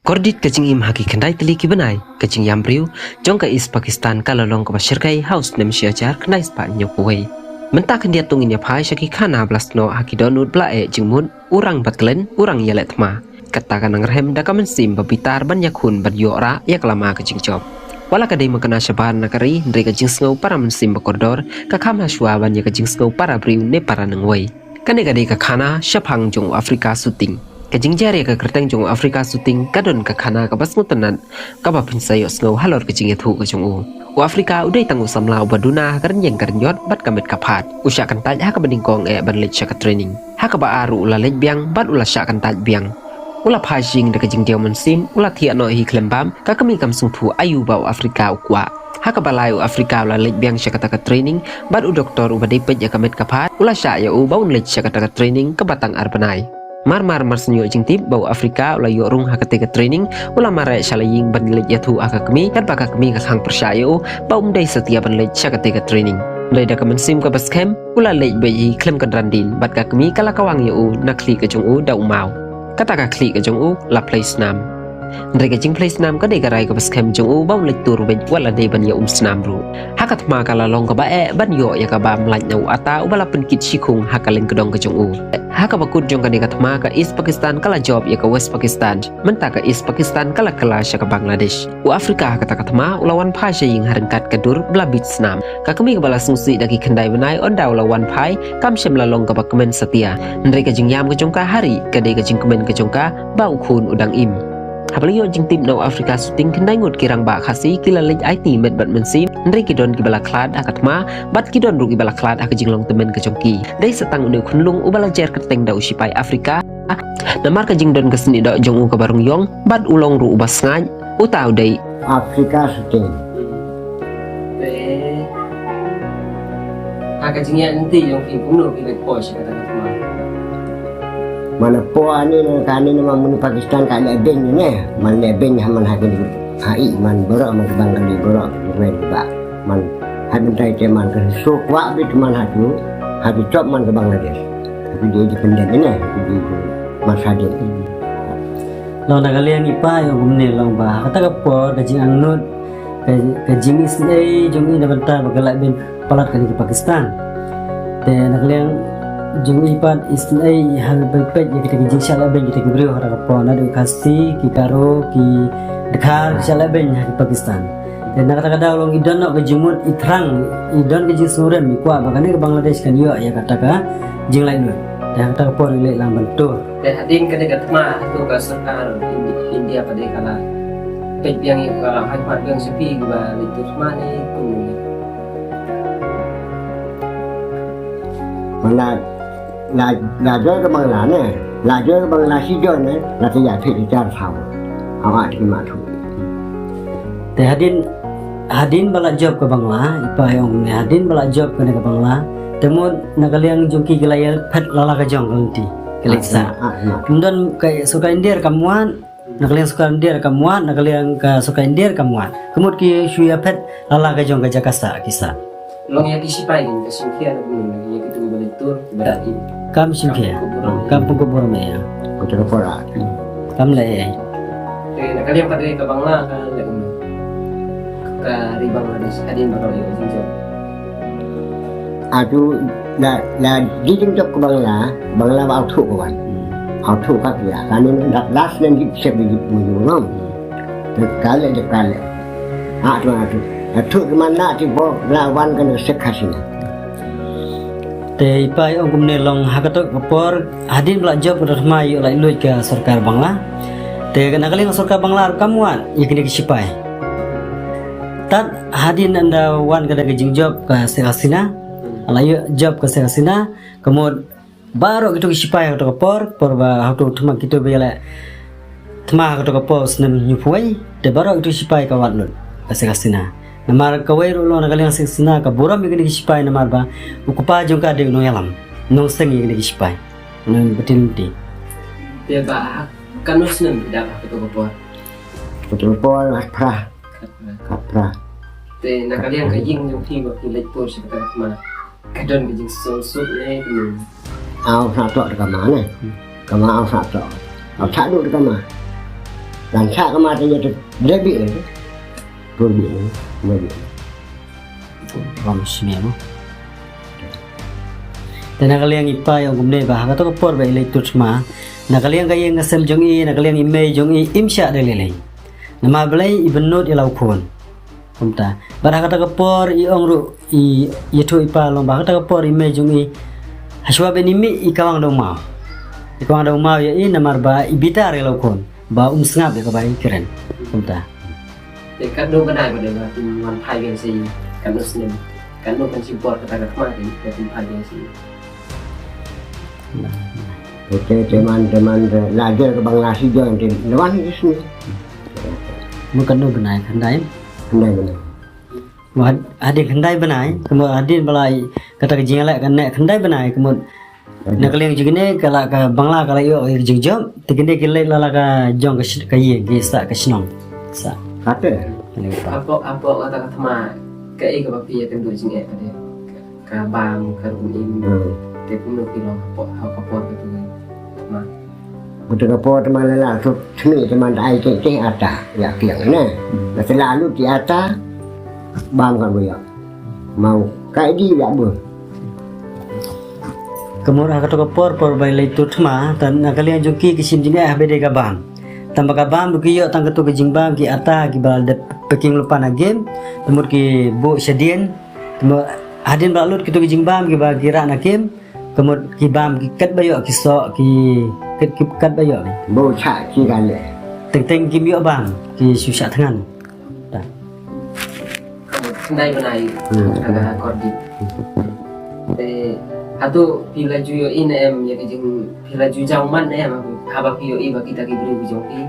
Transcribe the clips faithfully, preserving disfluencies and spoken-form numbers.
Kordit ka jingim ha ki khyndai tylli ki bnai, ka jingïam briew jong ka East Pakistan ka la long kaba shyrkhei ha u snem shi hajar khyndai spah hynñiewphew wei. Mynta khyndiat to ngin ïa phai sha ki khana ba la snoh ha ki dohnud ba la eh jingmut, u rang ba klen, u rang ïaleh thma. Kata ka nang rhem da ka mynsiem ba bitar ban ïakhun ban ïoh rah ïa ka lama ka jingjop. Wat la ka dei ma ka na shabar na ka ri, hynrei ka jingsngew para mynsiem ba kordor ka kham hashwa ban ïa ka jingsngew para briew ne para nongwei. Kane ka dei ka khana shaphang jong u Africa Shooting. Ka jingjar ïa ka kyrteng jong u Africa Shooting ka don ka khana kaba sngewtynnat, kaba phin sa ïohsngew halor ka jingïathuh ka jong u. U Africa u dei tang u samla uba duna ha ka rynïeng ka rynïot bad ka met ka phad. U shah kyntait ha kaba nyngkong eh ban leit sha ka training. Ha kaba ar u la leit biang bad u la shah kyntait biang. U la phai sha ïing da ka jingdiaw mynsiem, u la thiah noh hi khlem bam, ka kmie kam sngewthuh aïu ba u Africa u kwah. Ha kaba lai u Africa u la leit biang sha kata ka training, bad u doktor uba dei peit ïa ka met ka phad u la shah ïa u ba un leit sha kata ka training kaba tang ar bnai. Mar mar mar shu ïoh jingtip ba u Africa u la ïoh rung ha kata ka training, u la mareh sha la ïing ban leit ïathuh ha ka kmie, katba ka kmie ka khang pyrshah ïa u ba um dei satia ban leit sha kata ka training. Hynrei da ka mynsiem kaba skhem u la leit beit hi khlem kynran dien, bad ka kmie ka la kawang ïa u na khlieh ka jong u da u maw. Kata ka khlieh ka jong u la plie snam. Hynrei ka jingplie snam ka dei ka rai kaba skhem jong u ba um leit tur beit wat la dei ban ïa um snam ruh. Ha ka thma ka la long kaba eh ban ïoh ïa ka bam lait na u ata uba la pynkit shikhung ha ka lyngkdong ka jong u. Ha kaba kut jong kane ka thma ka East Pakistan ka la jop ïa ka West Pakistan. Mynta ka East Pakistan ka la kylla sha ka Bangladesh. U Africa ha kata ka thma u la wan phai sha ïing ha ryngkat ka dur ba la bit snam. Ka kmie kaba la sngewsih da ki khyndai bnai ynda u la wan phai kam shym la long kaba kmen satia. Hynrei ka jingïam ka jong ka ha ri ka dei ka jingkmen ka jong ka ba u khun u dang im. Haba la ïoh jingtip na u Africa Shooting, khyndai ngut ki rangbah Khasi ki la leit aiti met bad mynsiem, hynrei ki don kiba la khlad ha ka thma bad ki don ruh kiba la khlad ha ka jinglong tymmen ka jong ki. Dei sa tang une u khunlung uba la jer kyrteng da u shipai Africa. Namar ka jingdon ka snieh doh jong u kaba rung ïong bad u long ruh uba sngaid, uta u dei Africa Shooting. Te ha ka jingïaid lynti jong ki, kumno ki leit poi sha kata ka thma? Man la poi ani na kane na, man munu Pakistan ka leh beiñ ne, man leh beiñ ha man ha kane, ha i man baroh, man ka Bangali baroh, ki wen ba man ha bynta te man ka shu kwah beit man ha tu, ha tu chop man ka Bangladesh. Ha tu dei independent ne, ha tu dei man sadin. Long na ka liang i pa ïa kumne long ba ha kata ka por ka jingangnud, ka, ka jingisynei jong i na bynta ba ka lah ban palat kane ka Pakistan. Te na ka liang jong i pat isynei i ha ban peit ïa kita ki jingshah lehbeiñ kita ki briew ha kata ka por, naduh Khasi, ki Garo, ki Dkhar, ki shah lehbeiñ ha ki Pakistan. Te na kata ka daw long i don noh ka jingmut i thrang, i don ka jingsngewrem, i kwah ba kane ka Bangladesh kan ïoh ïa kata ka jinglaitluid. Te ha kata ka por i leit lang ban tur. Te hadien kane ka thma, hato ka sorkar Indi-, India pat ka la peit biang ïa ka, la hap pat biang sha phi kiba leit tur thma ne kumno? Mana la, la jop ka Bangla ne, la jop ka Bangla shi jop ne, la te ïa phi ki jar saw. Hawa ti ma thu. Te hadien, hadien ba la jop ka Bangla, i pa ïong ne, hadien ba la jop kane ka Bangla, te mut na ka liang jong ki ki la ïa phet la la ka jong ka lynti. Ka leit sa. Ah, ah, ah. Ym don ka sorkar India kam wan, na ka liang sorkar India kam wan, na ka liang ka sorkar India kam wan. Ka mut ki shu ïa phet la la ka jong ka jaka sah ki sah. Long ïa ki sipai kin ka shim khia na kumno, ïa ki tu ba leit tur, ba leit im. Kam shim khia. Kam pynkup burom ïa. Ka tu ka por ah. Kam leh. Te na ka liang pat ka Bangla ka leh kumno? Ka ri Bangladesh hadien ba ka leh jingjop. Atu la, la di jingjop ka Bangla, Bangla ba au thuh ka wan. Au thuh ka pia. Kane na last name di sep di mu ngam. Te ka leh, te ka leh. Atu, atu. Atu ki man na ti bo la wan ka na Sheikh Hasina. Te i pa i ong kumne long ha kato ka por, hadien ba la jop ka thma ïoh laitluid ka sorkar Bangla. Te na ka liang sorkar Bangla ruh kam wad ïa kine ki sipai. Tad hadien ynda wan ka da ka jingjop ka Sheikh Hasina. La ïoh jop ka Sheikh Hasina, ka mut baroh kito ki sipai ha kato ka por, por ba ha kato thma kito ba ïaleh thma ha kato ka por snem hynñiewphew wei, te baroh kito ki sipai ka wad lut ka Sheikh Hasina. Namar kawei ruh long na ka liang Sheikh Hasina ka burom ïa kine ki sipai namar ba u kpa jong ka dei u nongïalam, nongseng ïa kine ki sipai, nongbatai lynti. Te ba ha kano snem i dap ha kato ka por? Kato ka por khatphra. Khatphra. Khatphra. Te na ka liang ka ïing jong phi ba phi leit tur sha kata ka thma, ka don ka jingsngewsuk ne kumno? Aw, sa tok da ka ma ne. Ka ma aw sa tok. Aw sa tok da ka ma. Lan sa ka ma te ïa te dei bih ne. Tur bih ne. Dei bih ne. Ram smiang. Te na ka liang i pa i ong kumne ba ha kata ka por ba i leit tur thma, na ka liang ka ïing ka sem jong i, na ka liang i mei jong i, im shah da lei lei. Namar balei? I bynnud ïa la u khun. Kumta. Bad ha kata ka por i ong ruh i, ïathuh i pa long ba ha kata ka por i mei jong i, hashwa ban i mih i kawang da u maw. I kawang da u maw ïa i namar ba i bitar ïa la u khun. Ba um sngap ïa kaba i kren. Kumta. Te katno bnai ba dei ba kin wan phai biang sha i, katno snem, katno kan shim por kata ka thma te ba kin phai biang sha i? Te, te man, te man, te la jer ka Bangla shi jon te la wan ki snem. Mo katno bnai, khyndai? Khyndai bnai. Mo had-, hadien khyndai bnai, kumta hadien ba la i kata ka jingïaleh kane khyndai bnai, kumta na ka liang jong kine ka la ka Bangla ka la ïoh ka jingjop, te kine ki leit la la ka jong ka shi-, ka ïing, ki sah ka shnong. Sah. Kata. Kane ka pa. Hapoh, hapoh kata ka thma, kaei kaba phi ïakynduh jingeh kata? Ka bam, ka rukom im. Hmm. Te kumno phi long hapoh, ha ka por kata ka thma? Kata ka por te man la la suk thmi te man da ai te te ata ïa kiang ne. Hmm. La te la lut ïa ata bam ka bu ïa. Mau kai di ïa bu. Ka mut ha kata ka por por ba i leit tur thma, te na ka liang jong ki ki shim jingeh ha ba dei ka bam. Tang ba ka bam ruh ki ïoh tang katu ka jingbam ki ata kiba la dep packing lypa na kem. Te mut ki buh shadien. Te mut hadien ba la lut kitu ki jingbam kiba ki rah na kem. Ka mut ki bam ki kat ba ïoh ki soh ki kat, ki kat ba ïoh. Bun shah ki ka leh. Teng teng kim ïoh bam ki shu shah thngan. Ta. Khyndai bnai. Hmm. Ka kordit. Te hato phi la ju ïohi ne em ïa ka jing, phi la ju jaw man ne em haba phi ïohi ba kita ki briew ki jong phi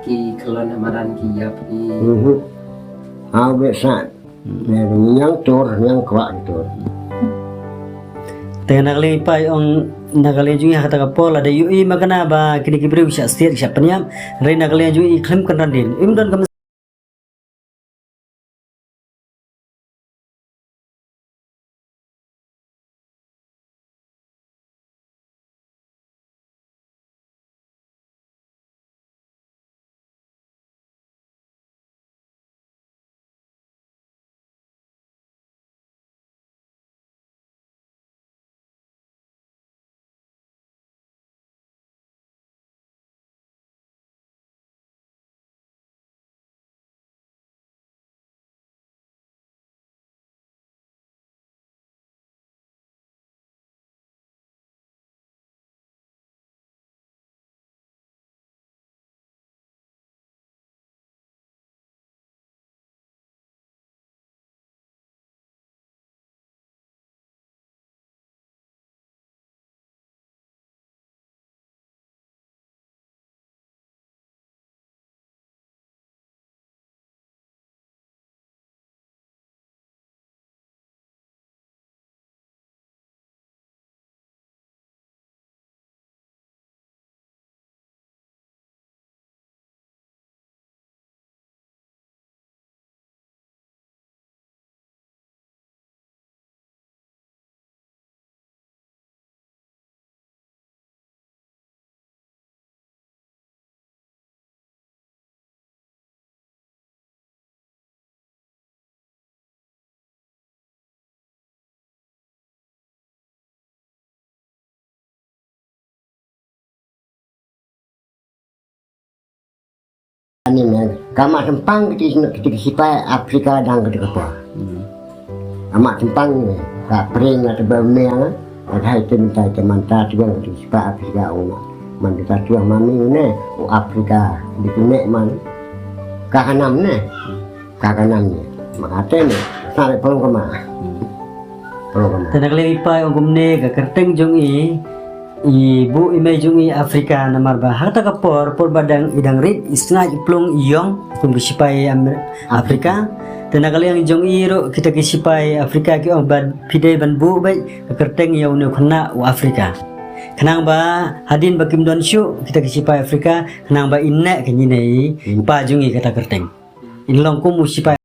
ki khlon ha madan ki ïap ki. Mhm. Aw be sa. Ñiang tur, ñiang kwah tur. Te na ka liang i pa i ong, na ka liang jong i ha kata ka por lada ïohi ma kane ba kine ki briew ki shah siat ki shah pynïap, hynrei na ka liang jong i khlem kynran dien. Im don ka Ani ne, ka ma tempang kiti, kiti ki sipai Afrika dang kiti ka pa. Hmm. Amat tempang ne, ka pring na tebal meng, ka hai te minta te manta te yang kiti ki sipai Afrika, u ma. Man kita tuah mami ne, u Afrika, di kine man. Ka kanam ne. Ka kanam ne. Maka te ne, sa le pong kama. Pong kama. Te na ka liang i pa i ong kumne, ka kyrteng jong i, i buh i mei jong i Afrika namar ba ha kata ka por, por ba dang i dang rit, i sngaid i plung i ïong kum ki sipai Amer-, Afrika. Te na ka liang jong i ruh kita ki sipai Afrika ki ong ba phi dei ban buh beit ka kyrteng ïa une u khynnah u Afrika. Khnang ba hadien ba kim don shuh kita ki sipai Afrika, khnang ba in neh kane i pa jong i kata kyrteng. In long kum u sipai